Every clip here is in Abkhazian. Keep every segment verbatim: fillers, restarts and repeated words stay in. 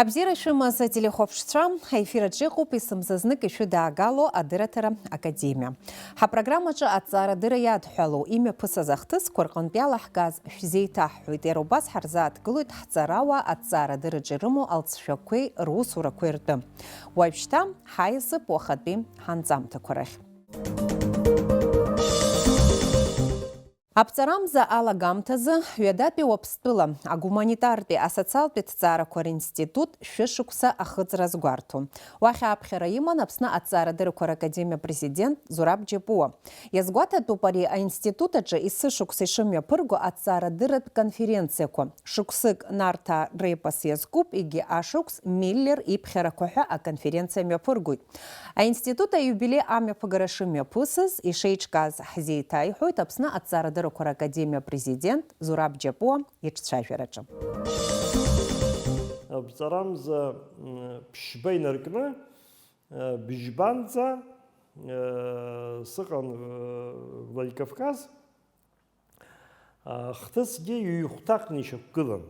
Абзиара шәымаз, ателехәаԥшцәа, аефир аҿы иҟоуп есымзазнык ишәыдаагало адырраҭара академиа. Ҳапрограммаҿы аҭҵаарадырра иадҳәалоу имҩаԥысыз ахҭысқәа рҟынтә иалаҳкааз шәзеиҭаҳҳәоит, иара убас ҳарзааҭгылоит ҳҵарауаа аҭҵаарадырраҿы ирымоу алҵшәақәеи русурақәеи ртәы. Уажәшьҭа ҳаиасып уахатәи ҳанҵамҭақәа рахь. Аԥҵарамза алагамҭазы ҩадатәи Уаԥстәыла агуманитартәи асоциалтәи ҭҵаарақәа ринститут шәышықәса ахыҵра азгәарҭон. Уахь ааԥхьара иман Аԥсны аҭҵаарадыррақәа ракадемиа апрезидент Зураб Џьапуа. Иазгәаҭатәуп ари аинститут аҿы есышықәса ишымҩаԥырго аҭҵаарадырратә конференциақәа. Шықәсык Нарҭаа репос иазкуп, егьи ашықәс Миллер иԥхьарақәа ҳәа аконференциа мҩаԥыргоит. Аинститут аиубилеи амҩаԥыгара шымҩаԥысыз, ишеиҿкааз ҳзеиҭаиҳәоит Аԥсны аҭҵаарадыррақәа ракадемиа апрезидент Зураб Џьапуа иҿцәажәараҿы. Аԥҵарамза, м, ԥшьба инаркны, э, быжьбанӡа, э, сыҟан, э, Владикавказ. Ахҭысгьы ҩ-хәҭакны ишьақәгылан.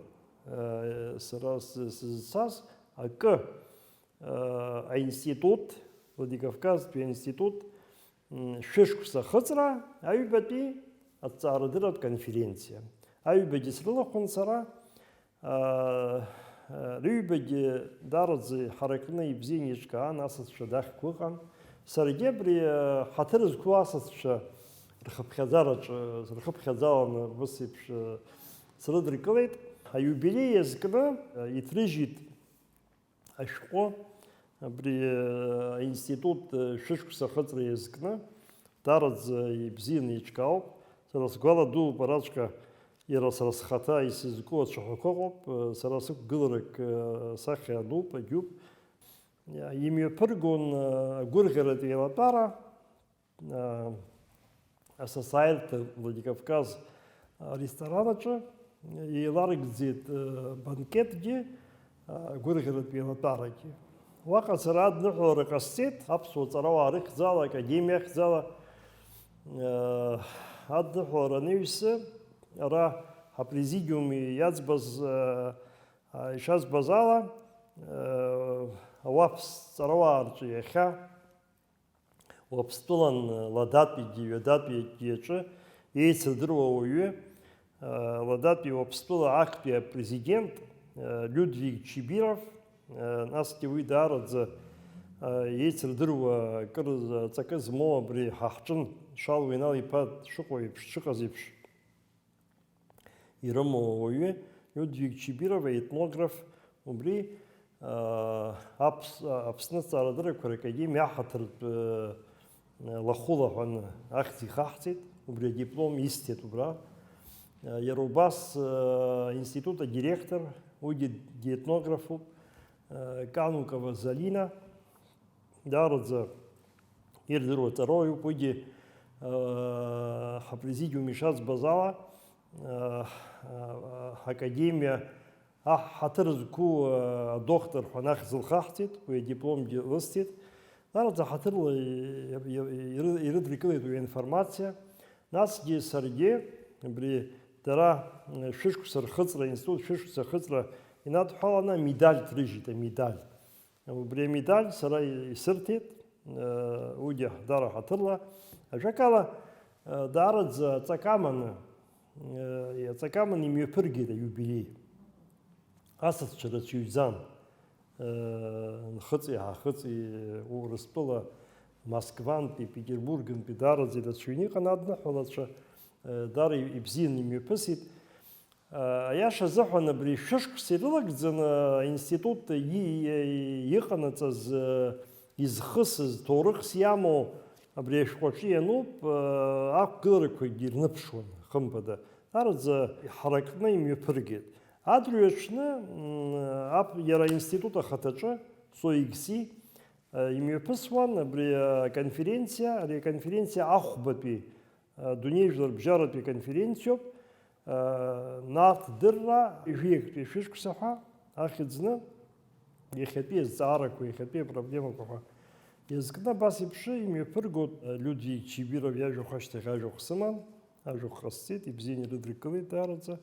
Сара сызцаз акы, аинститут, Владикавказтәи аинститут, шәышықәса ахыҵра, аҩбатәи аҭҵаарадырратә конференциа. Аҩбагьы срылахәын сара, Рыҩбагьы даараӡа иҳаракны ибзианы еиҿкаан, асасцәа дахьқәа ыҟан. Саргьы абри ҳаҭыр зқәу асасцәа рхыԥхьаӡараҿы, рхыԥхьаӡаланы ус еиԥш срыдыркылеит. Аиубилеи иазкны иҭрыжьит ашәҟәы, абри аинститут шәышықәса ахыҵра иазкны. Даараӡа ибзианы еиҿкаауп. Сара сгәаладууп, араҵәҟьа иара сара схаҭа исызку ацәаҳәақәа ыҟоуп. Сара сықәгыларак, сахьа ануп, агьуп. Имҩаԥыргон агәырӷьаратә еилатәара, асасааирҭа Владикавказ аресторан аҿы. Еиларгӡеит, э, банкетгьы, э, гәырӷьаратә еилатәарагьы. Уаҟа сара адныҳәалара ҟасҵеит, аԥсуа ҵарауаа рыхьӡала, академиа ахьӡала, э, адныҳәалара анаҩсы, ара ҳапрезидиум иаӡбаз, э, э, ишазбаз ала, э, ауаԥс ҵарауаа рҿы иахьа Уаԥстәылан Ладатәигьы Ҩадатәигьы аҿы еицырдыруа уаҩы, Ладатәи Уаԥстәыла актәи апрезидент Людвиг Чибиров, насгьы уи даараӡа еицырдыруа акыр ҵакы змоу абри ҳа ҳҿын Шалуа Инал-иԥа дшыҟоу еиԥш, дшыҟаз еиԥш. Ирымоу ауаҩы, Людвиг Чибиров, аетнограф, убри, аа, Аԥс-, Аԥсны Аҭҵаарадыррақәа ракадемиа аҳаҭыртә, э, лахәыла ҳәа ахьӡ ихаҳҵеит, убри адиплом исҭеит убра. Э, иара убас, э, аинститут адиректор, уигьы диетнографуп, э, Канукова Залина. Даараӡа ирдыруа ҵарауаҩуп, уигьы, э, ҳапрезидиум ишаӡбаз ала, э, э, ҳакадемиа аҳ-, ҳаҭыр зқәу, э, адоктор ҳәа анахь зылхаҳҵеит, уи адипломгьы лысҭеит. Даараӡа ҳаҭырла и-, и-, и-, иры-, ирыдыркылеит уи аинформациа. Насгьы саргьы, абри дара, э, шәышықәса рхыҵра, аинститут шәышықәса рхыҵра инадҳәаланы амедаль ҭрыжьит, амедаль. Убри амедаль сара исырҭеит, э, уигьы ҳдара ҳаҭырла. Ажәакала, э, даараӡа аҵакы аманы, э, аҵакы аманы имҩаԥыргеит аиубилеи. Асасцәа рацәаҩӡан, э, Нхыҵи Ҳахыҵи, Урыстәыла, Москвантәи, Петербургнтәи даараӡа ирацәаҩны иҟан адныҳәалацәа, э, даара ибзианы имҩаԥысит. Аиаша азыҳәан, абри шәышықәса ирылагӡаны аинститут и-, и-, иҟанаҵаз, изхысыз, ҭоурыхс иамоу абри ашәҟәаҿы иануп, ақәгыларақәагьы ирныԥшуан, хымԥада. Даараӡа иҳаракны имҩаԥыргеит. Адырҩаҽны, м, ап-, иара аинститут ахаҭаҿы, СОИГСИ, имҩаԥысуан абри аконференциа, ари аконференциа ахәбатәи Адунеижәлар бжьаратәи аконференциоуп, нарҭ дырра жәаҩыктәи шәышықәса ҳәа ахьӡны, иахьатәи азҵаарақәа, иахьатәи апроблемақәа ҳәа иазкны абас еиԥш имҩаԥыргоит. Людвиг Чибиров иажәахә ашьҭахь ажәахә сыман, ажәахә ҟасҵеит, ибзианы ирыдыркылеит даараӡа.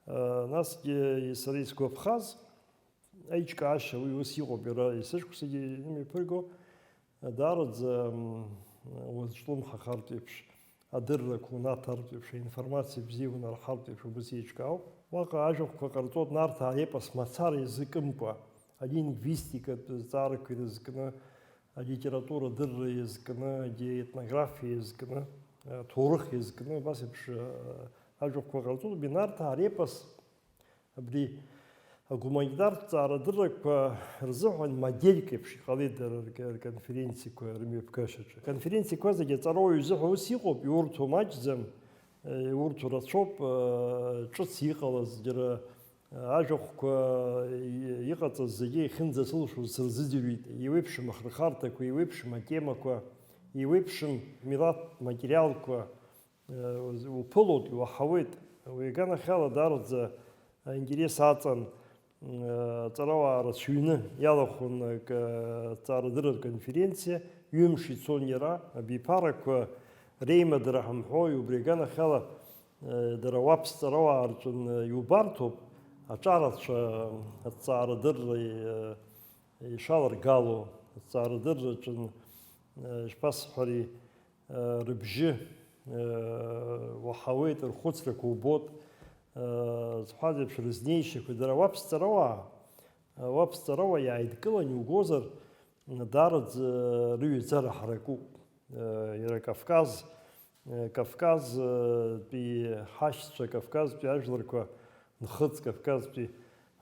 Насгьы сара исгәаԥхаз, Аиҿкаашьа уи ус иҟоуп, иара есышықәсагьы имҩаԥырго, даараӡа, м, уазҿлымҳахартә еиԥш, адыррақәа унаҭартә еиԥш, аинформациа бзиа унарҳартә еиԥш убас еиҿкаауп. Уаҟа ажәахәқәа ҟарҵоит Нарҭаа епос мацара иазкымкәа, алингвистикатә зҵаарақәа ирызкны, алитература адырра иазкны, аетнографиа иазкны, аҭоурых иазкны, абас еиԥш, ажәахәқәа ҟарҵоит. Нарҭаа репос абри агуманитартә ҵаарадыррақәа рзыҳәан модельк еиԥш иҟалеит дара рк-, рконференциақәа рымҩаԥгашьаҿы. Аконференциақәа зегьы аҵарауаҩ изыҳәа ус иҟоуп, иурҭо маҷӡам, иурҭо рацәоуп, ҿыц иҟалаз џьара ажәахәқәа иҟаҵаз зегьы иахьынӡасылшоз сырзыӡырҩит, еиуеиԥшым ахырхарҭақәа, еиуеиԥшым атемақәа, еиуеиԥшым милаҭтә материалқәа, уԥылоит, иуаҳауеит. Уи аганахьала даараӡа аинтерес аҵан, ҵарауаа рацәаҩны иалахәын акы, аҭҵаарадырратә конференциа, ҩымш ицон иара, абиԥарақәа реимадара ҳамҳәои, убри аганахьала, дара уаԥс ҵарауаа рҿын иубарҭоуп, аҿарацәа аҭҵаарадырра ишаларгало, аҭҵаарадырраҿын, ишԥасҳәари, рыбжьы уаҳауеит, рхәыцрақәа убот, зҳәаз еиԥш, рызнеишьақәа, дара уаԥс ҵарауаа, уаԥс ҵарауаа иааидкылан иугозар, даараӡа рыҩаӡара ҳаракуп. Иара Кавказ, Кавказтәи ҳашьцәа, Кавказтәи ажәларқәа, нхыҵ Кавказтәи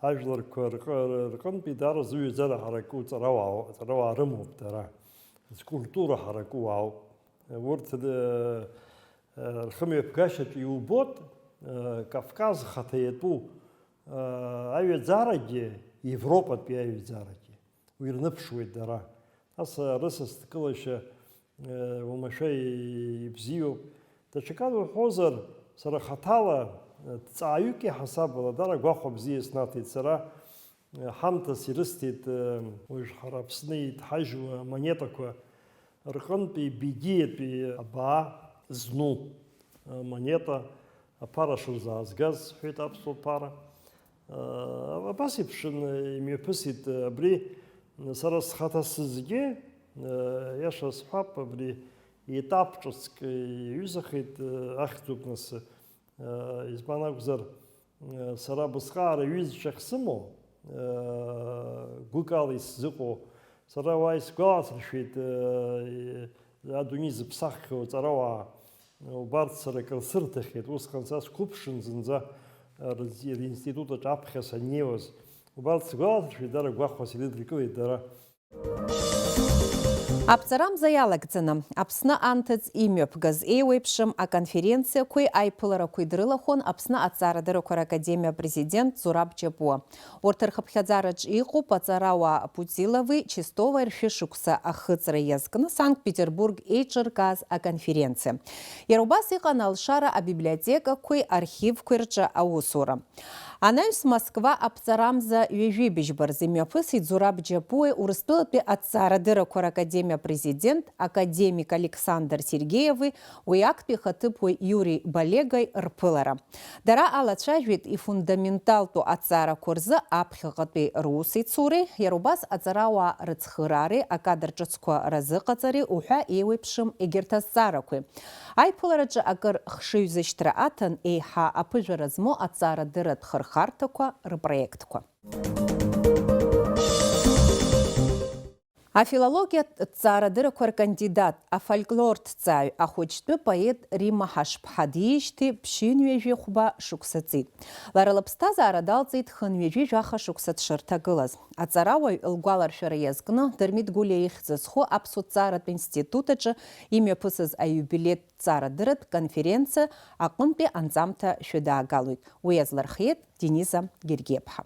ажәларқәа рҟы-, рҟынтәи даараӡа рыҩаӡара ҳараку ҵарауаа, ҵарауаа рымоуп дара. Зкультура ҳараку уаауп. Урҭ, э, э, рхымҩаԥгашьаҿ иубот, э, Кавказ ахаҭа иатәу, э, аҩаӡарагьы, Европатәи аҩаӡарагьы. Уи рныԥшуеит дара. Нас, э, рысасдкылашьа, э, уамашәа и-, ибзиоуп. Даҽакала уҳәозар, сара хаҭала, э, ҭҵааҩык иаҳасабала, дара гәахәа бзиа снаҭеит сара. Ҳамҭас ирысҭеит, уажә ҳара Аԥсны иҭҳажьуа амонетақәа рҟынтәи бегиатәи абаа зну амонета аԥара шырзаазгаз, сҳәеит, аԥсуа ԥара. Абас еиԥш имҩаԥысит абри, сара схаҭа сызгьы, иаша сҳәап, абри етап ҿыцк иаҩызахеит, ахьӡуп нас, избан акәзар, сара абысҟаара ҩызцәа ахьсымоу, гәыкала исзыҟоу, сара уа исгәаласыршәеит, адунеи зыԥсаххьоу аҵарауаа, убарҭ сара акыр сырҭахьеит, усҟан са сқәыԥшын зынӡа, рз-, ринститут аҿы аԥхьа саннеиуаз, убарҭ сгәаласыршәеит, дара гәахәас ирыдыркылеит дара. Аԥҵарамза иалагӡаны, Аԥсны анҭыҵ имҩаԥгаз еиуеиԥшым аконференциақәеи аиԥыларақәеи дрылахәын Аԥсны аҭҵаарадыррақәа ракадемиа апрезидент Зураб Џьапуа. Урҭ рхыԥхьаӡараҿ иҟоуп аҵарауаа Путилови Чистоваи ршәышықәса ахыҵра иазкны Санкт-Петербург еиҿыркааз аконференциа. Иара убас иҟан алшара абиблиотекақәеи архивқәеи рҿы аусура. Анаҩс Москва аԥҵарамза ҩажәи быжьба рзы имҩаԥысит Зураб Џьапуеи Урыстәылатәи аҭҵаарадыррақәа ракадемиа апрезидент академик Александр Сергееви уи актәи ихаҭыԥуаҩ Иури Балегои рԥылара. Дара алацәажәеит ифундаменталтәу аҭҵаарақәа рзы аԥхьаҟатәи русеицуреи, иара убас аҵарауаа рыцхыраареи, акадр ҿыцқәа разыҟаҵареи уҳәа еиуеиԥшым егьырҭ азҵаарақәеи. Аиԥылараҿы акыр хшыҩзышьҭра аҭан еиҳа аԥыжәара змоу аҭҵаарадырратә хырхарҭақәа рпроектқәа. Афилологиатә ҭҵаарадыррақәа ркандидат, афольклорҭҵааҩ, ахәыҷтәы поет Римма Ҳашԥҳа диижьҭеи ԥшьынҩажәи хәба шықәса ҵит. Лара лыԥсҭазаара далҵит хынҩажәи жәаха шықәса дшырҭагылаз. Аҵарауаҩ лгәаларшәара иазкны Дырмит Гәлиа ихьӡ зху Аԥсуа ҭҵааратә институт аҿы имҩаԥысыз аиубилеитә ҭҵаарадырратә конференциа аҟынтәи анҵамҭа шәыдаагалоит. Уи азлырхиеит Дениза Гергиаԥҳа.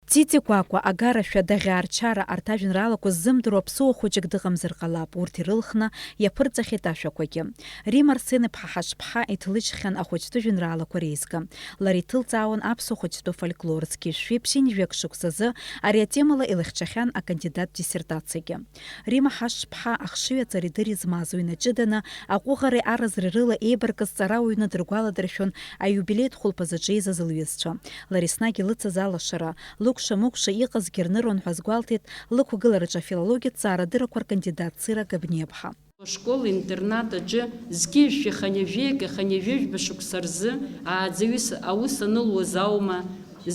Тити Кәакәа, Агарашәа, Даӷьаарчара, арҭ ажәеинраалақәа ззымдыруа ԥсуа хәыҷык дыҟамзар ҟалап, урҭ ирылхны иаԥырҵахьеит ашәақәагьы. Римма Арсен-иԥҳа Ҳашԥҳа иҭлыжьхьан ахәыҷтәы жәеинраалақәа реизга. Лара иҭылҵаауан аԥсуа хәыҷтәы фольклор, зқьи жәшәи ԥшьынҩажәак шықәсазы ари атемала илыхьчахьан акандидаттә диссертациагьы. Римма Ҳашԥҳа ахшыҩ аҵареи дыри змаз, уи наҷыданы аҟәыӷареи аразреи рыла еибаркыз ҵарауаҩны дыргәаладыршәон аиубилеитә хәылԥазаҿы еизаз лҩызцәа. Лара еснагь илыцыз алашара, лыгә кәша-мыкәша иҟазгьы рныруан ҳәа азгәалҭеит лықәгылараҿы афилологиатә ҭҵаарадыррақәа ркандидат Цыра Габниаԥҳа. Ашкол-интернат аҿы зқьи жәшәи хынҩажәи акы хынҩажәи жәба шықәса рзы ааӡаҩыс аус анылуаз аума,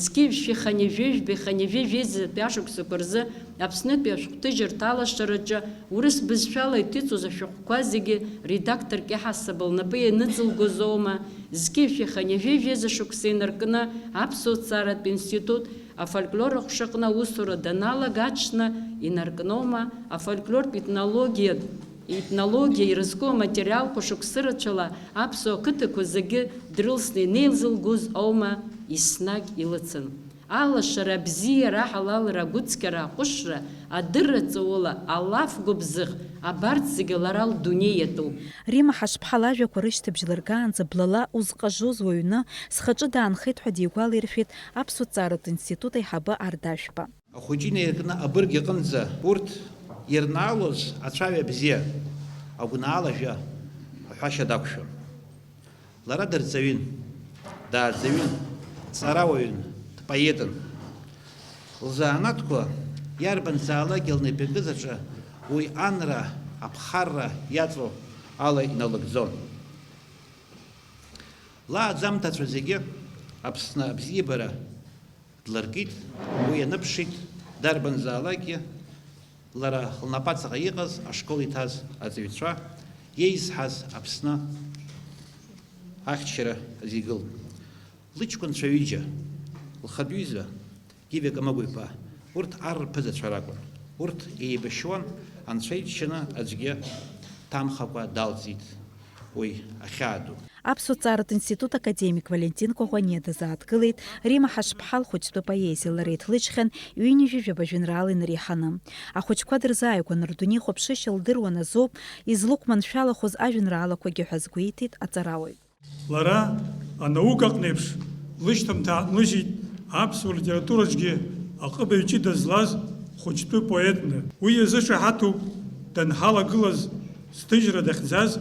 зқьи жәшәи хынҩажәи жәбеи хынҩажәи жәеизатәи ашықәсақәа рзы Аԥснытәи ашәҟәҭыжьырҭа алашараҿы урыс бызшәала иҭыҵуаз ашәҟәқәа зегьы редакторк иаҳасаб лнапы ианыҵылгоз аума, зқьи жәшәи хынҩажәи жәеиза шықәса инаркны Аԥсуа ҭҵааратә институт афольклор аҟәшаҟны аусура даналага аҽны инаркноума, афольклортә етнологиатә Етнологиа ирызку аматериалқәа шықәсы рацәала аԥсуа қыҭақәа зегьы дрылсны инеилзылгоз аума, еснагь илыцын. Алашара, абзиара, аҳалалра, агәыцқьара, аҟәышра, адырра ҵаула, алаф гәыбзыӷ, абарҭ зегьы лара лдунеи иатәуп. Римма Ҳашԥҳа лажәақәа рышьҭыбжь лыргаанӡа блала узҟажоз уаҩны схаҿы даанхеит ҳәа дигәалаиршәеит Аԥсуа ҭҵааратә институт аиҳабы Арда Ашәба. Ахәыҷы инаиркны абырг иҟынӡа урҭ ирнаалоз ацәаҩа бзиа, агәнаала ажәа аҳәашьа дақәшәон. Лара дырҵаҩын, дааӡаҩын, ҵарауаҩын, дпоетын. Лзанааҭқәа иарбанзаалакгьы лнапы иакыз аҿы уи анра, аԥхарра иаҵоу ала иналыгӡон. Лааӡамҭацәа зегьы Аԥсны абзиабара дларкит, уи ианыԥшит, дарбанзаалакгьы лара лнапаҵаҟа иҟаз ашкол иҭаз аҵаҩцәа, иеизҳаз Аԥсны ахьчара азы игылт. Лыҷкәынцәа ҩыџьа, лхатә ҩыза, Гиви Камыгә-иԥа, урҭ ар рԥызацәа ракәын. Урҭ еибашьуан, анцәа иџьшьаны аӡәгьы дҭамхакәа далҵит уи ахьаа ду. Аԥсуа ҭҵааратә институт академик Валентин Коӷониа дазааҭгылеит Римма Ҳашԥҳа лхәыҷтәы поезиа. Лара иҭлыжьхьан ҩынҩажәи жәаба жәеинраала инареиҳаны. Ахәыҷқәа дырзааигәан, рдунеихәаԥшышьа лдыруан азоуп излықәманшәалахоз ажәеинраалақәагьы ҳәа азгәеиҭеит аҵарауаҩ. Лара, анаукаҟны еиԥш, лышьҭамҭа ааҭлыжьит аԥсуа литератураҿгьы аҟыбаҩ ҷыда злаз хәыҷтәы поетны. Уи иазышаҳаҭуп данҳалагылаз, зҭыжьра дахьӡаз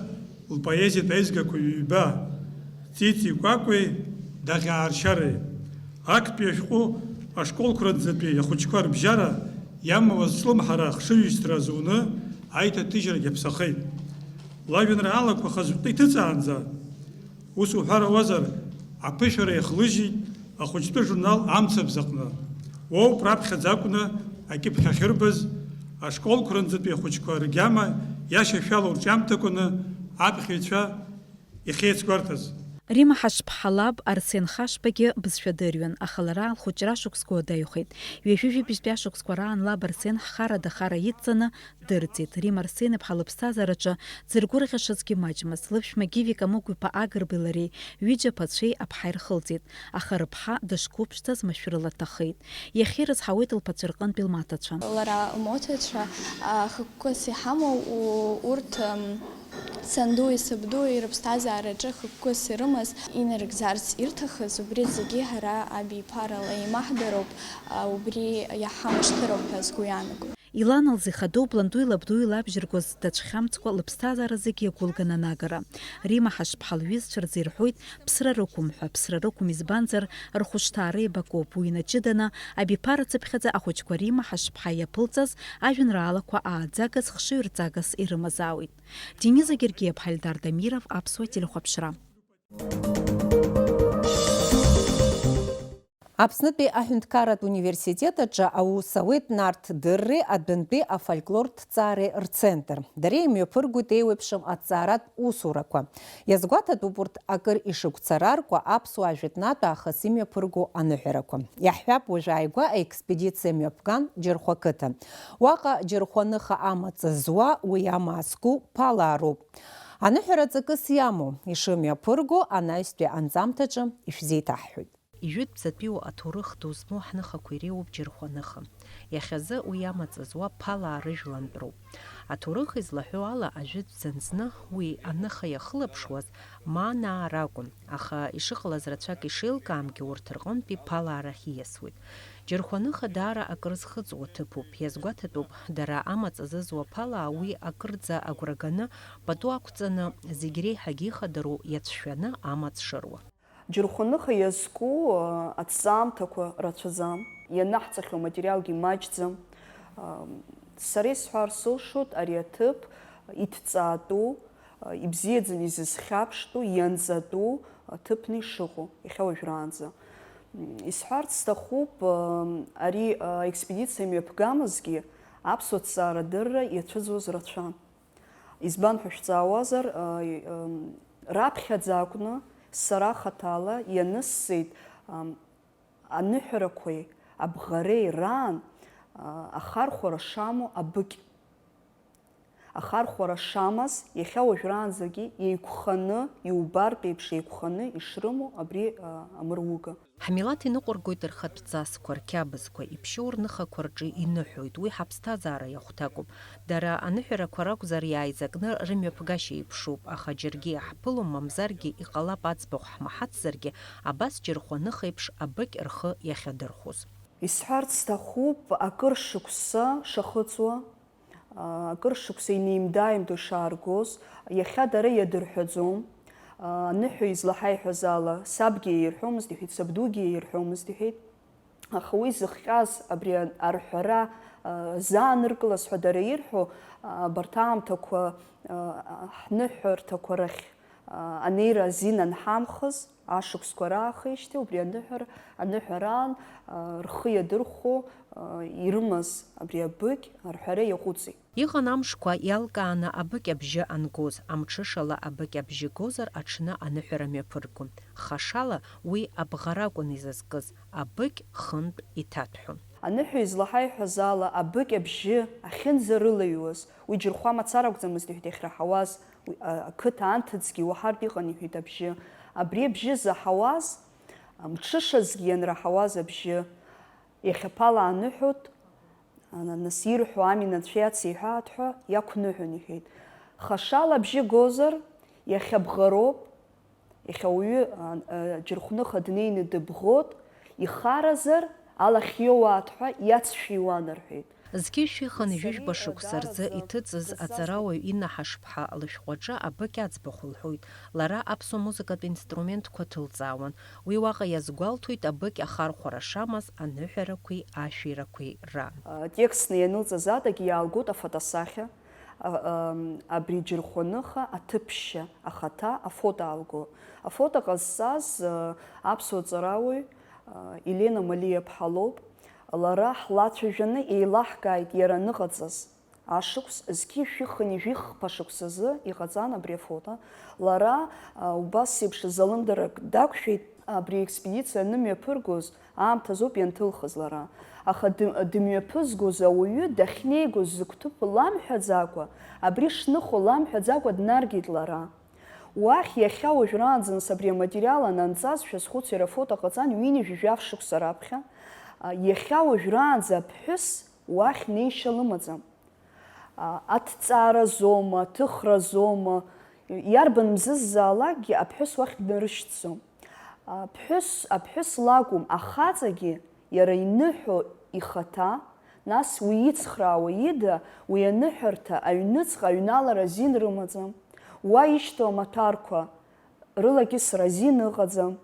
лпоезиатә аизгақәа ҩба, Ҵиҵи Кәакәеи Даӷьааршьареи. Актәи ашәҟәы ашколқәа рынӡатәи ахәыҷқәа рыбжьара иамоу азҿлымҳара ахшыҩзышьҭра азуны аиҭаҭыжьрагь аԥсахеит. Лажәеинраалақәа хазҟәты иҭыҵаанӡа, ус уҳәар ауазар, аԥышәара иахлыжьит ахәыҷтәы журнал Амцабз аҟны. Уоуп раԥхьаӡа акәны акьыԥхь ахьырбаз, ашколқәа рынӡатәи ахәыҷқәа ргьама иашьашәала урҿиамҭақәаны аԥхьаҩцәа иахьеицгәарҭаз. Римма Ҳашԥҳа лаб Арсен Хашбагьы бызшәа дырҩын, аха лара лхәыҷра шықәсқәа уадаҩхеит. Ҩажәи жәибжьтәи ашықәсқәа раан лаб Арсен ҳхарада хара идҵаны дырӡит. Римма Арсен-иԥҳа лыԥсҭазаараҿы дзыргәырӷьашазгьы маҷмызт. Лыԥшәма Гиви Камыгә-иԥа Агрбеи лареи ҩыџьа ԥацәеи аԥҳаи рхылҵит, аха рыԥҳа дышқәыԥшӡаз машәырла дҭахеит. Иахьа ирызҳауеит лԥацәа рҟынтәи лмаҭацәа. Лара лмоҭацәа, а, хықәкыс иҳамоу, у-, урҭ, м, сандуи сабдуи рыԥсҭазаараҿы хықәкыс ирымаз, инарыгӡарц ирҭахыз, убри зегьы ҳара абиԥарала еимаҳдароуп, а, убри иаҳҳамышьҭароуп ҳәа сгәы иаанагоит. Илана лзы ихадоуп ландуи лабдуи лабжьыргоз дацәхьамҵкәа лыԥсҭазаара зегьы иагәылган анагара. Римма Ҳашԥҳа лҩызцәа рзы ирҳәоит, ԥсра рықәым ҳәа, ԥсра рықәым, избанзар, рхәышҭаара еибакоуп, уи инаҷыданы, абиԥара цыԥхьаӡа ахәыҷқәа Римма Ҳашԥҳа иаԥылҵаз ажәеинраалақәа ааӡагас, хшыҩрҵагас ирымазаауеит. Дениза Гергиаԥҳа, Ельдар Дамиров, Аԥсуа телехәаԥшра. Аԥснытәи аҳәынҭқарратә университет аҿы аус ауеит Нарҭ Дырреи адәынтәи афольклортә ҭҵаареи рцентр. Дара имҩаԥыргоит еиуеиԥшым аҭҵааратә усурақәа. Иазгәаҭатәуп урҭ акыр ишыгәцараркуа аԥсуаа жәытәнатә аахыс имҩаԥырго аныҳәарақәа. Иаҳҳәап, уажә ааигәа аекспедициа мҩаԥган Џьырхәа қыҭа. Уаҟа Џьырхәа ныха амаҵ зуа, уи амаа зку ԥалаароуп. Аныҳәара ҵакыс иамоу, ишымҩаԥырго анаҩстәи анҵамҭаҿы ишәзеиҭаҳҳәоит. Ижәытәӡатәиу аҭоурых ду змоу ҳныхақәа иреиуоуп Џьырхәа ныха. Иахьазы уи амаҵ зуа ԥалаа рыжәлантәроуп. Аҭоурых излаҳәо ала, ажәытәӡан зны уи аныха иахылаԥшуаз Манаа ракәын, аха ишыҟалаз рацәак ишеилкаамгьы урҭ рҟынтәи ԥалаа рахь ииасуеит. Џьырхәа ныха даара акрызхыҵуа ҭыԥуп, иазгәаҭатәуп, дара амаҵ зызуа ԥалаа уи акырӡа агәра ганы, пату ақәҵаны, зегь реиҳагь ихадароу иацәшәаны амаҵ шыруа. Џьырхәа ныха иазку, а, аҭҵаамҭақәа рацәаӡам. Ианаҳҵахьоу аматериалгьы маҷӡам. Сара исҳәар сылшоит, ари аҭыԥ иҭҵаатәу, ибзиаӡаны изызхьаԥштәу, ианҵатәу аҭыԥны ишыҟоу, иахьа уажәраанӡа. Исҳәарц сҭахуп, ари аекспедициа мҩаԥгамызгьы аԥсуа ҭҵаарадырра иацәыӡуаз рацәан. Избан ҳәа шәҵаауазар, раԥхьаӡа акәны сара хаҭала ианыссеит аныҳәарақәеи абӷареи раан ахархәара шамоу абыкь. Ахархәара шамаз, иахьа уажәраанӡагьы еиқәханы, иубартә еиԥш еиқәханы ишрымоу абри амыруга. Ҳмилаҭ иныҟәыргоит рхатә ҵасқәа, рқьабзқәа, иԥшьоу рныхақәа рҿы иныҳәоит, уи ҳаԥсҭазаара иахәҭакуп. Дара аныҳәарақәа ракәзар иааизакны рымҩаԥгашьа еиԥшуп, аха џьаргьы иаҳԥылом, мамзаргьы иҟалап аӡбахә ҳмаҳацзаргьы, абас џьырхәа ныхеиԥш абыкь рхы иахьадырхәоз. Исҳәарц сҭахуп, акыр шықәса шахыҵуа, акыр шықәса инеимда-ааимдо ишааргоз, иахьа дара иадырҳәаӡом. Аныҳәа излаҳаиҳәаз ала, сабгьы иаирҳәомызт, иҳәеит, сабдугьы иаирҳәомызт, иҳәеит. Аха уи зыхҟьаз абри арҳәара, зааныркылаз ҳәа дара ирҳәо, абарҭ аамҭақәа, ҳныҳәарҭақәа рахь анеира азин анҳамхыз, ашықәсқәа раахижьҭеи убри аныҳәара, аныҳәараан, рхы иадырхәо, ирымаз абри абыкь арҳәара иаҟәыҵит. Иҟан амшқәа иалкааны абыкь абжьы ангоз, амҽышала абыкь абжьы гозар аҽны аныҳәара мҩаԥыргон. Хашала уи абӷара акәын изызкыз, абыкь хынтә иҭаҭәҳәон. Аныҳәа излаҳаиҳәаз ала, абыкь абжьы ахьынӡарылаҩуаз, уи џьырхәа мацара акәӡамызт, иҳәеит, иахьраҳауаз, уи, а, ақыҭа анҭыҵгьы уаҳартә иҟан, иҳәеит, абжьы. Абри абжьы заҳауаз, а, мҽышазгьы ианраҳауаз абжьы, иахьаԥала аныҳәоит, а, на-, нас ирҳәо ами, анцәа иацеиҳәааит ҳәа иақәныҳәон, иҳәеит. Хашала абжьы гозар, иахьабӷароуп, иахьа ауаҩы, а, а, џьырхәныха днеины дыбӷот, ихаразар, алахь иоуааит ҳәа иацшәиуан, рҳәеит. Зқьи жәшәи хынҩажәи жәба шықәса рзы иҭыҵыз аҵарауаҩ Инна Ҳашԥҳа лышәҟәаҿы абыкь аӡбахә лҳәоит. Лара аԥсуа музыкатә инструментқәа ҭылҵаауан. Уи уаҟа иазгәалҭоит абыкь ахархәара шамаз, аныҳәарақәеи ашәирақәеи раан. А, текстны ианылҵаз адагьы иаалгоит афотосахьа, а, ам, абри џьырхәаныха аҭыԥшьа ахаҭа афото аалго. Афото ҟазҵаз, а, аԥсуа ҵарауаҩ, а, Елена Малиа-ԥҳа лоуп. Лара ҳлацәажәаны еилаҳкааит иара аныҟаҵаз. Ашықәс зқьи жәшәи хынҩажәи хԥа шықәсазы иҟаҵан абри афото. Лара, а, убас еиԥш залымдарак дақәшәеит, абри аекспедициа анымҩаԥыргоз аамҭазоуп ианҭылхыз лара. Аха ды-, дымҩаԥызгоз ауаҩы дахьнеигоз зыгәҭыԥ ламҳәаӡакәа, абри шныхо ламҳәаӡакәа днаргеит лара. Уахь иахьа уажәраанӡа, нас, абри аматериал ананҵазшәа схәыцуеит, афото ҟаҵан ҩынҩажәи жәаф шықәса раԥхьа. А, иахьа уажәраанӡа аԥҳәыс уахь неишьа лымаӡам. А, аҭҵааразоума, аҭыхразоума, иарбан мзыззаалакгьы аԥҳәыс уахь днарышьҭӡом. Аԥҳәыс, аԥҳәыс лакәым, ахаҵагьы иара иныҳәо ихаҭа, нас уи ицхраауа ида, уи аныҳәарҭа аҩныҵҟа аҩналара азин рымаӡам. Уа ишьҭоу амаҭәарқәа рылакьысра азин ыҟаӡам.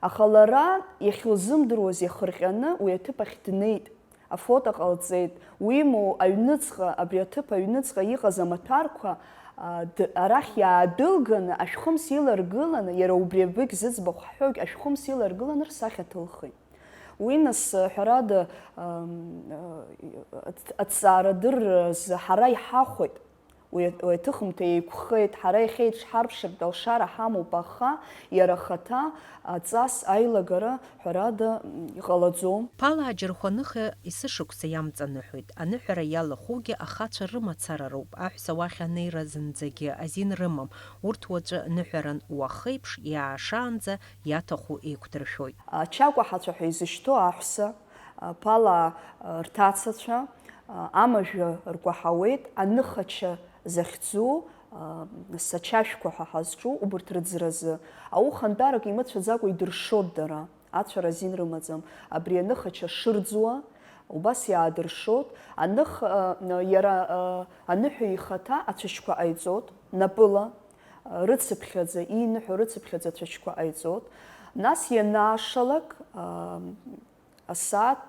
Аха лара иахьылзымдыруаз иахырҟьаны уи аҭыԥ ахь днеит, афото ҟалҵеит, уимоу аҩныҵҟа, абри аҭыԥ аҩныҵҟа иҟаз амаҭәарқәа, а, д-, арахь иаадәылганы, ашәхымс иларгыланы, иара убри абыкь зыӡбахә ҳҳәогь ашәхымс иларгыланы рсахьа ҭылхит. Уи нас, ҳәарада, ам, а, аҭ-, аҭҵаарадырразы ҳара иҳахәеит. Уи, уи аҭыхымҭа еиқәхеит, ҳара иахьа иҽҳарԥшыртә алшара ҳамоуп, аха иара ахаҭа аҵас аилагара, ҳәарада, м, иҟалаӡом. Ԥалаа џьырхәаныха есышықәса иамҵаныҳәоит. Аныҳәара иалахәугьы ахацәа рымацара роуп. Аҳәса уахь анеира зынӡагьы азин рымам. Урҭ уаҵәы ныҳәаран уахеиԥш иаашаанӡа иаҭаху еиқәдыршәоит. Ачакәаҳацәа ҳәа изышьҭоу аҳәса, а, ԥалаа, а, рҭацацәа, а, амажәа ркәаҳауеит, аныхача захьӡу, а, сачашәқәа ҳәа ҳазҿу убырҭ рыӡразы. Аухантәарак имыцәаӡакәа идыршоит дара, ацәара азин рымаӡам. Абри аныхача шырӡуа, убас иаадыршоит. Аных-, а, иара, а, аныҳәа ихаҭа ацәашьқәа ҟаиҵоит, напыла, а, рыцыԥхьаӡа, ииныҳәо рыцыԥхьаӡа ацәашьқәа ҟаиҵоит. Нас ианаашалак, а, Асааҭ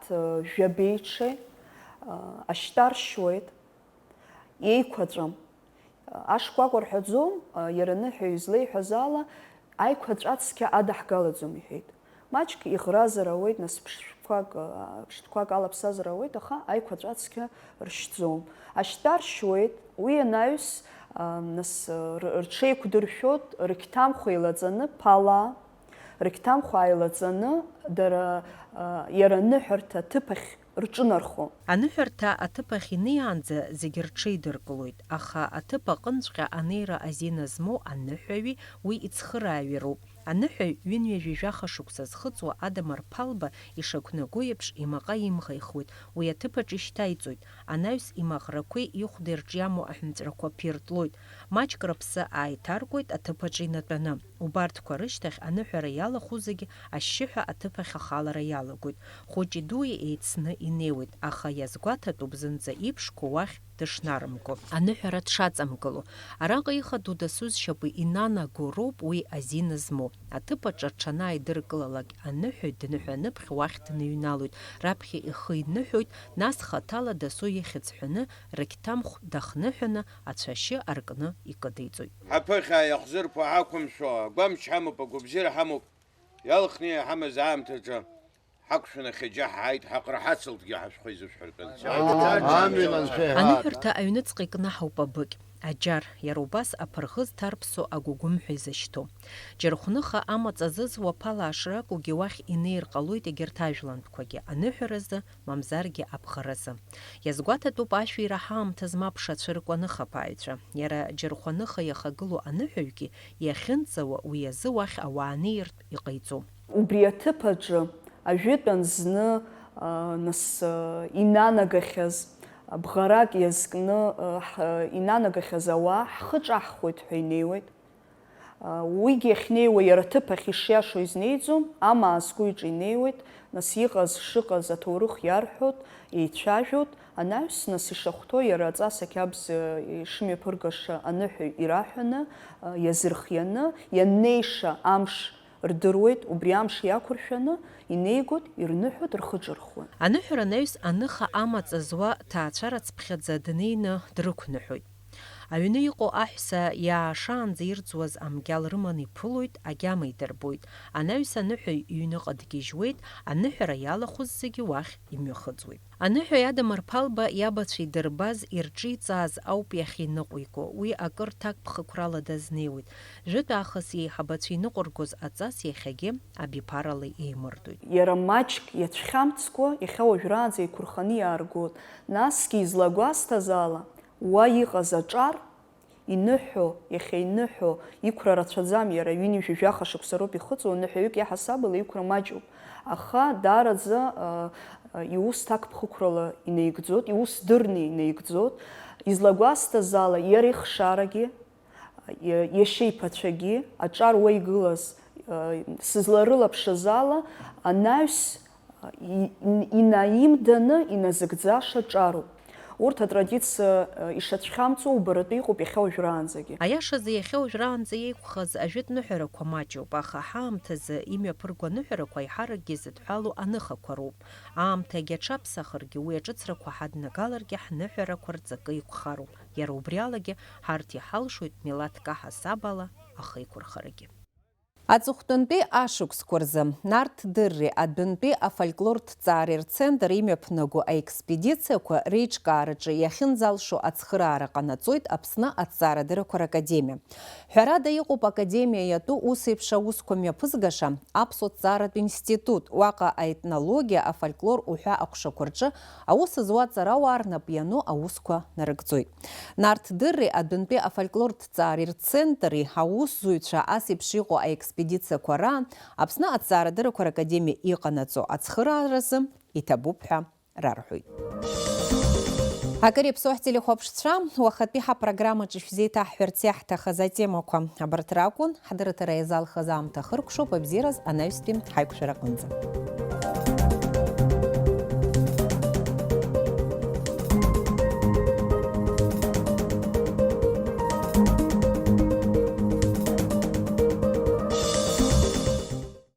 жәабеиҽеи ашьтәа аршьуеит, еиқәаҵәам. Ашкәакәа рҳәаӡом, иара аныҳәаҩ излеиҳәаз ала, аиқәаҵәа цқьа адаҳгалаӡом иҳәеит. Маҷк иӷразар ауеит, нас ԥштәқәак, ԥштәқәак алаԥсазар ауеит, аха аиқәаҵәа цқьа ршьӡом. Ашьтәа аршьуеит, уи анаҩс, нас рҽеиқәдыршәоит, рқьҭамхә еилаҵаны, ԥала, рқьҭамхә ааилаҵаны, дара, иара аныҳәарҭа аҭыԥ ахь рҿынархон. Аныҳәарҭа аҭыԥ ахь инеиаанӡа зегьы рҽеидыркылоит, аха аҭыԥ аҟынҵәҟьа анеира азина змоу аныҳәаҩи уи ицхырааҩи роуп. Аныҳәаҩ ҩынҩажәи жәаха шықәса зхыҵуа Адамыр Ԥалба ишақәнаго еиԥш имаҟа имӷаихуеит, уи аҭыԥ аҿы ишьҭаиҵоит, анаҩс имаӷрақәеи ихәдеи рҿы иамоу аҳәынҵәрақәа ԥиртлоит, маҷк рыԥсы ааиҭаркуеит аҭыԥ аҿы инатәаны. Убарҭқәа рышьҭахь аныҳәара иалахәу зегьы ашьшьыҳәа аҭыԥ ахь ахалара иалагоит. Хәыҷи дуи еицны инеиуеит, аха иазгәаҭатәуп зынӡа иԥшқоу уахь дышнарымго, аныҳәара дшаҵамгыло. Араҟа ихадоу дасу зшьапы инанаго роуп уи азина змоу. Аҭыԥ аҿы рҽанааидыркылалак, аныҳәаҩ дныҳәаныԥхь уахь дныҩналоит, раԥхьа ихы иныҳәоит, нас хаҭала дасу ихьӡ ҳәаны рқьҭамхә дахныҳәаны ацәашьы аркны икыдиҵоит. Ҳаԥыхьа иахзырԥо ҳақәымшәо, агәамч ҳамоуп, агәабзиара ҳамоуп, иалхны иҳамаз аамҭаҿы ҳақәшәаны хьаџьа ҳааит, ҳаҟара ҳацылтгьы ҳашәхәа изышәҳәартәын. Амин, анцәа иҳәа. Аныҳәарҭа аҩныҵҟа икнаҳауп абыкь, аџьар, иара убас аԥырӷыз ҭарԥсо агәыгәымҳәа изышьҭоу. Џьархәныха амаҵ азызуа ԥала ашракәугьы уахь инеир ҟалоит егьырҭ ажәлантәқәагьы, аныҳәаразы, мамзаргьы абӷаразы. Иазгәаҭатәуп ашәира ҳаамҭа змаԥшацәа ркәаныхаԥааҩцәа. Иара Џьархәаныха иахагылоу аныҳәаҩгьы иахьынҵауа уи азы уахь ауаа неиртә иҟаиҵом. Убри аҭыԥ аҿы ажәытәан зны, а, нас, а, инанагахьаз, а, бӷарак иазкны, а, ҳ-, инанагахьаз ауаа ҳхы ҿаҳхуеит ҳәа инеиуеит. А, уигьы ахьнеиуа иара аҭыԥ ахь ишиашоу изнеиӡом, амаа зку иҿы инеиуеит, нас иҟаз шыҟаз аҭоурых иарҳәоит, еицәажәоит, анаҩс, нас ишахәҭоу иара аҵас ақьабз, а, ишымҩаԥыргаша аныҳәаҩ ираҳәаны, а, иазырхианы, ианнеиша амш рдыруеит, убри амш иақәыршәаны инеигоит, ирныҳәоит, рхы ҿырхуеит. Аныҳәара анаҩс аныха амаҵ зуа ҭаацәарацԥхьаӡа днеины дрықәныҳәоит. Аҩны иҟоу аҳәса иаашаанӡа ирӡуаз амгьал рыманы иԥылоит, агьама идырбоит. Анаҩс аныҳәаҩ иҩныҟа дгьежьуеит, аныҳәара иалахәыз зегьы уахь имҩахыҵуеит. Аныҳәаҩ Адамыр Ԥалба иабацәа идырбаз, ирҿиҵааз ауп иахьиныҟәиго, уи акыр ҭакԥхықәрала дазнеиуеит. Жәытә аахыс иеиҳабацәа иныҟәыргоз аҵас иахьагьы абиԥарала еимырдоит. Иара маҷк иацәхьамҵкәа, иахьа уажәраанӡа еиқәырханы иааргоит, насгьы излагәасҭаз ала, уа иҟаз аҿар, иныҳәо, иахьа иныҳәо, иқәра рацәаӡам, иара ҩынҩажәи жәаха шықәса роуп ихыҵуа, ныҳәаҩык иаҳасабала иқәра маҷуп. Аха даараӡа, а, а, иус ҭакԥхықәрала инаигӡоит, иус дырны инаигӡоит. Излагәасҭаз ала, иара ихшарагьы, а, иа-, иашьа иԥацәагьы, аҿар уа игылаз, а, сызларылаԥшыз ала, анаҩс, и-, ин-, инаимданы иназыгӡаша ҿароуп. Урҭ атрадициа, э, ишацәхьамҵуа убаратәы иҟоуп иахьа уажәраанӡагьы. Аиашазы, иахьа уажәраанӡа еиқәхаз ажәытә ныҳәарақәа маҷуп, аха ҳаамҭазы имҩаԥырго аныҳәарақәа аиҳаракгьы зыдҳәалоу аныхақәа роуп. Аамҭагьы аҽаԥсахыргьы, уи аҿыцрақәа ҳаднагаларгьы, ҳныҳәарақәа рҵакы еиқәхароуп. Иара убри алагьы ҳарҭ иҳалшоит милаҭк аҳасабала ахеиқәырхарагьы. Аҵыхәтәантәи ашықәсқәа рзы Нарҭ Дырри адәынтәи афольклортә ҭҵаареи рцентр имҩаԥнаго аекспедициақәа реиҿкаараҿы иахьынӡалшо ацхыраара ҟанаҵоит Аԥсны аҭҵаарадыррақәа ракадемиа. Ҳәарада, иҟоуп академиа иатәу ус еиԥш аусқәа мҩаԥызгаша Аԥсуа ҭҵааратә институт, уаҟа аетнологиа, афольклор уҳәа аҟәшақәа рҿы аус зуа аҵарауаа рнап иану аусқәа нарыгӡоит. Нарҭ Дырри адәынтәи афольклортә ҭҵаареи рцентри аусзуҩцәа ас еиԥш иҟоу аекспедициақәа раан Аԥсны аҭҵаарадыррақәа ракадемиа иҟанаҵо ацхырааразы иҭабуп ҳәа рарҳәоит. Акыр иаԥсоу ҳтелехәаԥшцәа, уахатәи ҳапрограммаҿы шәзеиҭаҳҳәарц иаҳҭахыз атемақәа абарҭ ракәын. Ҳдырраҭара иазалхыз аамҭа хыркәшоуп, абзиараз анаҩстәи ҳаиқәшәараҟынӡа.